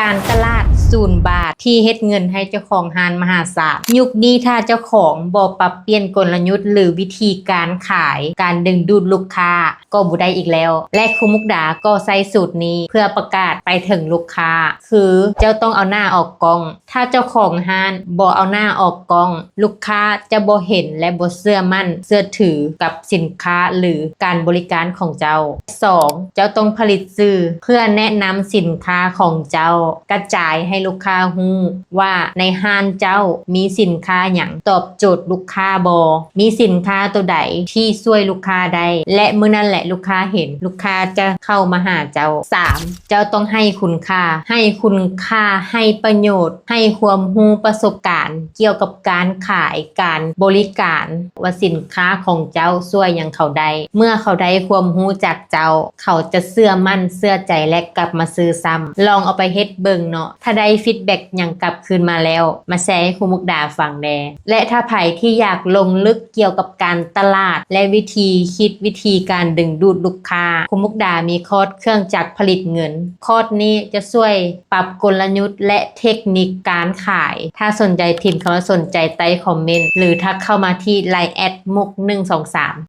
ການຕະຫຼາດສູນບາດທີ່ເຮັດເງິນໃຫ້ເຈົ້າຂອງຮ້ານມະຫາສານ. ຍຸກນີ້ຖ້າເຈົ້າຂອງບໍ່ປັບປ່ຽນກົນລະຍຸດ ຫຼື ວິທີການຂາຍ, ການດຶງດູດລູກຄ້າກໍບໍ່ໄດ້ອີກແລ້ວ ແລະ ຄູມຸກດາກໍໃຊ້ສູດນີ້ເພື່ອປະກາດໄປເຖິງລູກຄ້າ ຄືເຈົ້າຕ້ອງເອົາໜ້າອອກກ້ອງ. ຖ້າເຈົ້າຂອງຮ້ານບໍ່ເອົາໜ້າອອກກ້ອງ, ລູກຄ້າຈະບໍ່ເຫັນ ແລະ ບໍ່ເຊື່ອໝັ້ນເຊື່ອຖືກັບສິນຄ້າ ຫຼື ການບໍລິການຂອງເຈົ້າ. ສອງ, ເຈົ້າຕ້ອງຜະລິດສື່ເພື່ອແນະນຳສິນຄ້າຂອງເຈົ້າ, ກະຈາຍໃຫ້ລູກຄ້າຮູ້ວ່າໃນຮ້ານເຈົ້າມີສິນຄ້າຫຍັງຕອບໂຈດລູກຄ້າບໍ່, ມີສິນຄ້າໂຕໃດທີ່ຊ່ວຍລູກຄ້າໄດ້ ແລະ ມື້ນັ້ນແຫຼະລູກຄ້າເຫັນ, ລູກຄ້າຈະເຂົ້າມາຫາເຈົ້າ. ສາມ, ເຈົ້າຕ້ອງໃຫ້ຄຸນຄ່າ, ໃຫ້ຄຸນຄ່າ, ໃຫ້ປະໂຫຍດ, ໃຫ້ຄວາມຮູ້ປະສົບການກ່ຽວກັບການຂາຍ, ການບໍລິການ, ວ່າສິນຄ້າຂອງເຈົ້າຊ່ວຍຫຍັງເຂົາໄດ້. ເມື່ອເຂົາໄດ້ຄວາມຮູ້ຈາກເຈົ້າ, ເຂົາຈະເຊື່ອໝັ້ນເຊື່ອໃຈ ແລະ ກັບມາຊື້ຊ້ຳ. ລອງເອົາໄປເຮັດເບິ່ງເນາະ, ຖ້າໄດ້ຟີດແບັກຫຍັງກັບຄືນມາແລ້ວ, ມາແຊໃຫ້ຄູມຸກດາຟັງແດ່. ແລະ ຖ້າໃຜທີ່ຢາກລົງເລິກກ່ຽວກັບການຕະຫຼາດ ແລະ ວິທີຄິດ, ວິທີການດຶງດູດລູກຄ້າ, ຄູມຸກດາມີຄອດເຄື່ອງຈັກຜະລິດເງິນ. ຄອດນີ້ຈະຊ່ວຍປັບກົນລະຍຸດ ແລະ ເທັກນິກການຂາຍ. ຖ້າສົນໃຈ, ພິມຄຳວ່າສົນໃຈໃຕ້ຄອມເມັນ ຫຼື ທັກເຂົ້າມາທີ່ LINE ແອັດມຸກໜຶ່ງສອງສາມ.